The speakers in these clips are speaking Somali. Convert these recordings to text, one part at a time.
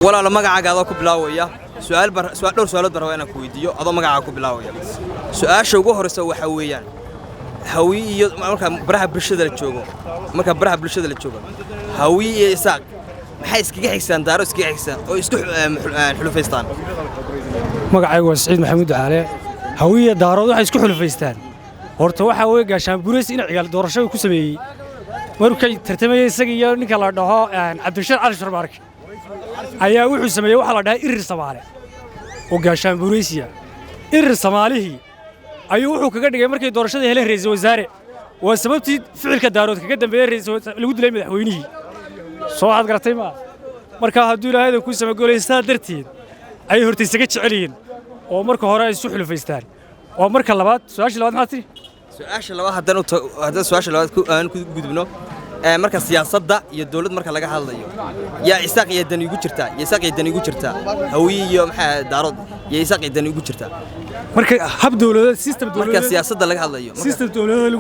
Walaalo, magacaaga adoo ku bilaawaya, su'aal bar su'aal, dhowr su'aalood baan rabaa inaan ku weydiiyo adoo magacaaga ku bilaawaya. Su'aasha ugu horreysa waxaa weeyaan, Hawiye iyo marka baraha bulshada la joogo, Hawiye iyo Isaaq maxay iskaga xigsaan, Daaro iskaga xigsaan oo isku xulufaystaan? Magacaygu waa Siciid Maxamuud Ducaale. Hawiye, Daarood waxay isku xulufaystaan, horta waxaa weeye gaashaanbureys in Cigaal doorashada ku sameeyey markay tartamayey isaga iyo ninka la dhaho Cabdirashiid Cali Sharmaarke, ayaa wuxuu sameeyey waxaa la dhahaa Irir Samaale oo gaashaanbureysiya. Irir Samaalihii ayuu wuxuu kaga dhigay markay doorashada heleen ra'iisul wasaare. Waa sababtii ficilka Daarood kaga dambeeyey ra'iisul lagu dilay madaxweynihii. Soo waxaad garatay maa? Marka hadduu Ilaahaydan ku samagolay, saa darteed ayay horta isaga jecel yihiin oo marka hore ay isu xulufaystaan. Waa marka labaad. Su-aasha labaad maxaa tiri? Su-aasha labaad haddaan haddaan su-aasha labaad aan ku gudubno, marka siyaasadda iyo dawlad marka laga hadlayo, yaa Isaaq iyo dani ugu jirtaa, yaa Isaaq iyo dani ugu jirtaa, Hawiye iyo maxaa Daarood, yaa Isaaq iyo dani ugu jirtaa? Marka hab dawladeed, system marka dawladeed, siyaasadda laga hadlayo system dawladeed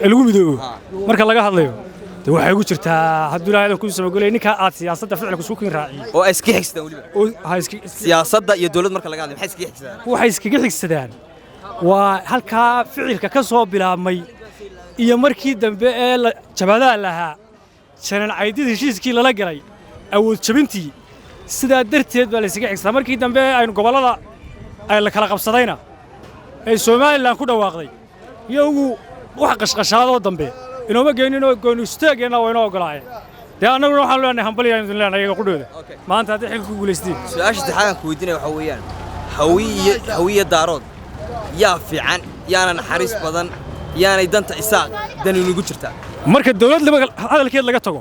lagu midoobo marka laga hadlayo, de waxay ugu jirtaa hadduu Ilaahay ku samagolay ninka aad siyaasadda ficilka isku kin raaciyey. Oo ay iskaga xigsadaan weliba. Oo ha iska Siyaasadda iyo dawlad marka laga hadlayo, maxay iskaga xigsadaan? Waxay iskaga xigsadaan waa halkaa ficilka ka soo bilaabmay iyo markii dambe ee jabhadaha lahaa Janan Caydid heshiiskii lala galay, awood jabintii, sidaa darteed baa la iskaga xigsadaa. Markii dambe aynu gobollada ay la kala qabsadayna ee Somaliland ku dhawaaqday, iyagu wax qashqashaadoo dambe inooma geyninoo gooni istaageenna waa inoo oggolaayeen. Dee annaguna waxaanu leenahay hambalyaanu idin leenahay iyaga qudhooda maanta haddii xilka ku guulaystiin. Su-aasha saddexaad aan ku weydiinaya waxaa weeyaan, Hawiye Daarood yaa fiican, yaana naxariis badan, yaanay danta Isaaq dani inugu jirtaa? Marka dawlad laba hadalkeed laga tago,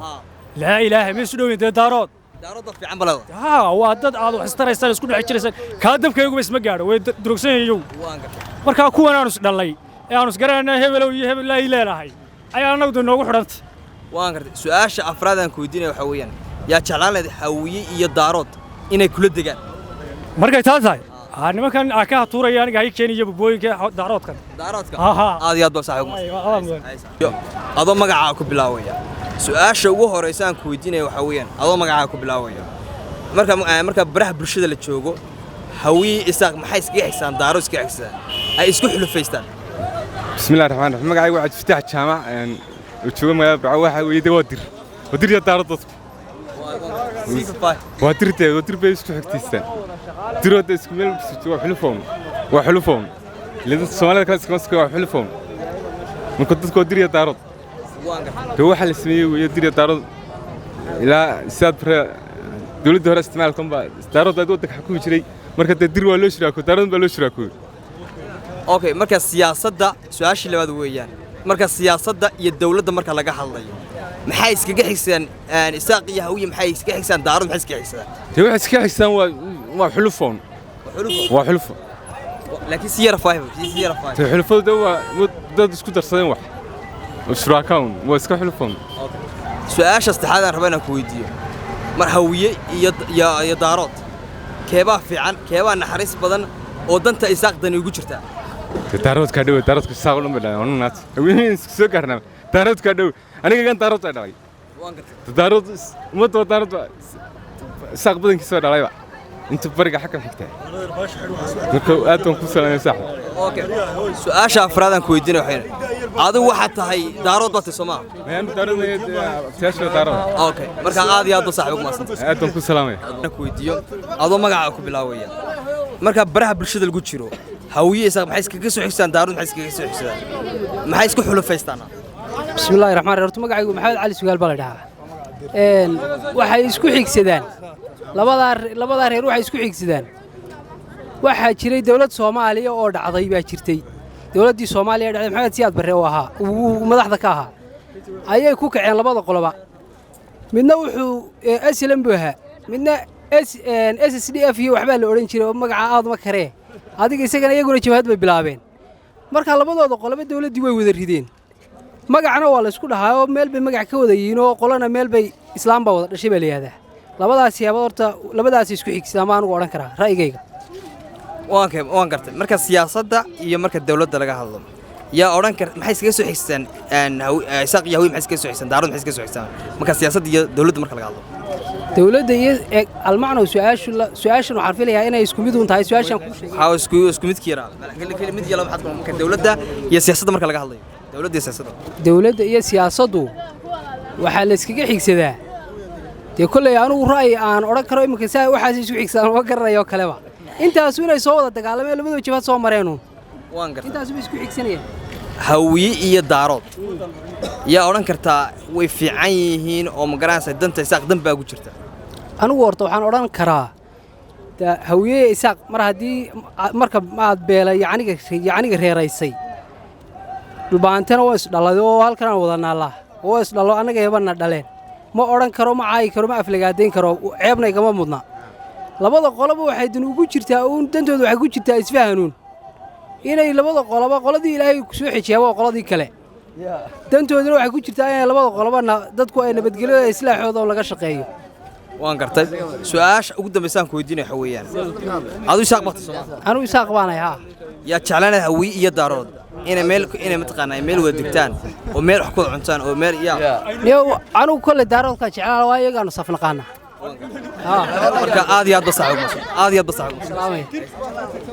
laa ilaaha, ma isu dhoweyn dee Daarood. Daarood baa fiican balada. Haa, waa dad aad wax istaraysaan, isku dhex jiraysaan. Kaa dabkayguba isma gaadho, way durugsan yihiin iyagu. Waan gartay. Markaa kuwan aanu isdhallay ee aanu isgaranayna, hebelow iyo hebel ay leedahay, ayaa annagu de noogu xidhanta. Waan gartay. Su-aasha afraad aan ku weydiinaya waxaa weeyaan, yaa jeclaan lahayd Hawiye iyo Daarood inay kula degaan? Markay taa tahay, haa, nimankan aa ka hatuuraya aniga hay keenaya bubooyinka Daaroodkan. Daaroodka. Aha. Aad iyo aad baa saaxiib. Ay, waa aad mudan. Adoo magacaa ku bilaawaya, su-aasha ugu horeysa aan ku weydiinaya waxaa weeyaan, adoo magacaa ku bilaawaya, marka baraha bulshada la joogo, Hawiye, Isaaq maxay iskaga xigsaan, Daaro iskaga xigsaan, ay isku xulufaystaan? بسم الله الرحمن الرحيم. Magacaygu waa Cabdifataax Jaamac oo jooga magaalada Burco. Waxa weeye de waa Dir, waa Dir iyo Daaro dadku. Sii faahfaahi. Waa Dirtee, waa Dir bay isku xigtiistaan. Dirooda isku meel waa xulufoon, waa xulufoon. Ilaa dadka Soomaalida kale iskama waa xulufoon. Marka dadku waa Dir iyo Daarood. Waan gartay. De waxa la sameeyey weeye Dir iyo Daarood ilaa sidaad bare dowladda hore isticmaalkan baa Daarood aad waddanka xukumi jiray. Marka dee Dir waa loo shiraako, Daarood baa loo shiraakooy. Okay, marka siyaasadda, su-aashii labaad weeyaan, marka siyaasadda iyo dawladda marka laga hadlayo, maxay iskaga xigsaan Isaaq iyo Hawiye? Maxay iskaga xigsaan, Daarood maxay iskaga xigsaan? Dee waxay iska xigsaan waa xulufoon. Waa xulufo. Waa xulufo. Laakiin si yara faahfaahi, si yara faahfaahi. Dee xulufadu de waa dad isku darsadeen wax shuraakaan, waa iska xulufoon. Su-aasha saddexaad aan raba inaan ku weydiiyo, mar Hawiye iyo Daarood keebaa fiican, keebaa naxariis badan oo danta Isaaq dani ugu jirtaa? Dee Daaroodkaa dhow, Daaroodka Isaaq oo dhan bay dhaleen onunaat haweeney isku soo gaarnaa. Daaroodkaa dhow, aniga gan Daarood baa dhalay. Waan gartay. Dee Daarood ummadda waa Daarood baa Isaaq badankiisa waa dhalayba inta bariga xagga xigtaa. Marka aad baan ku salaamay, saaxib. Okay, su-aasha afraad aan ku weydiinaya waxay, adigu waxaad tahay Daarood baad tahay, soo maaha? Abtiyaasha Daarood. Okay, marka aad iyo aad ba saaxiib ugu mahadsantahay. Aad baan ku salaamaya. Aan ku weydiiyo adoo magacaa ku bilaabaya, marka baraha bulshada lagu jiro, Hawiye, Isaaq maxay iskaga soo xigsaan, Daarood maxay iskaga soo xigsadaan, maxay isku xulufaystaan? Bismi illaahi raxmaan raxiim. Horta magacaygu Maxamed Cali Sugaal baa la dhahaa. Waxay isku xigsadaan labadaa reer, waxay isku xigsadaan, waxaa jiray dawlad Soomaaliya oo dhacday baa jirtay. Dawladdii Soomaaliya dhacday, Maxamed Siyaad Barre oo ahaa uu madaxda ka ahaa, ayay ku kaceen labada qoloba. Midna wuxuu SLM buu ahaa, midna SSDF iyo waxbaa la odhan jiray oo magaca aad uma karee adiga. Isagana iyaguna jabhad bay bilaabeen. Marka labadooda qoloba dawladdii way wada rideen. Magacna waa la isku dhahaa oo meel bay magac ka wada yihiin oo qolana meel bay islaam baa wada dhashay baa la yidhahdaa. Labadaas siyaabood horta labadaas isku xigsadaan baan anugu odhan karaa ra'yigayga. Waan gartay. Marka siyaasadda iyo marka dawladda laga hadlo, yaa odhan kar maxay iskaga soo xigsadaan Isaaq iyo Hawiye? Maxay iskaga soo xigsadaan, Daarood maxay iskaga soo xigsadaan marka siyaasadda iyo dawladda marka laga hadlo? Dowladda iyo almacnow su-aashan waxaan filayaa inay isku mid uun tahay su-aashan kuu sheegay. Waxaa isku midkii yaraa mid yala maxaad marka dowladda iyo siyaasadda marka laga hadlayo, dowladda iyo siyaasadda? Dowladda iyo siyaasaddu waxaa la iskaga xigsadaa dee kolley anugu ra'yi aan odhan karo iminka saa waxaas isku xigsadaan ma garanayo kaleba, intaasu inay soo wada dagaalameen, labadoo jabhad soo mareenuun. Waan gartay. Intaasu bay isku xigsanayaan. Hawiye iyo Daarood yaa odhan kartaa way fiican yihiin oo ma garanaysa danta Isaaq dan baa ku jirta? Anigu horta waxaan odhan karaa Hawiye Isaaq mar haddii marka aad beela yacniga reeraysay Dhulbaantana waa isdhalay oo halkan aan wada naallaa oo waa isdhalo, annaga hebana dhaleen, ma odhan karo, ma caayi karo, ma aflagaadayn karo, ceebna igama mudna. Labada qoloba waxay dan ugu jirtaa uun, dantooda waxay ku jirtaa isfahanuun inay labada qoloba, qoladii Ilaahay soo xejiyaa waa qoladii kale, dantooduna waxay ku jirtaa inay labada qoloba dadku ay nabadgelyada islaaxooda oo laga shaqeeyo. Waan gartay. Su-aasha ugu dambaysaan ku weydiinaya waxa weeyaan, aduu Isaaq bakti Soomaa? Anugu Isaaq baanahay, haa. Yaa jeclaanaya Hawiye iyo Daarood inay meel, inay mataqaanaa meel wada degtaan oo meel wax ku wada cuntaan oo meel yaa? Niyow, anigu kolley Daaroodkaa jeclaa, waa iyagaanu safnaqaana. Marka aad iyo aad ba saaxiib, aad iyo aad ba saaxiib. Salaamay.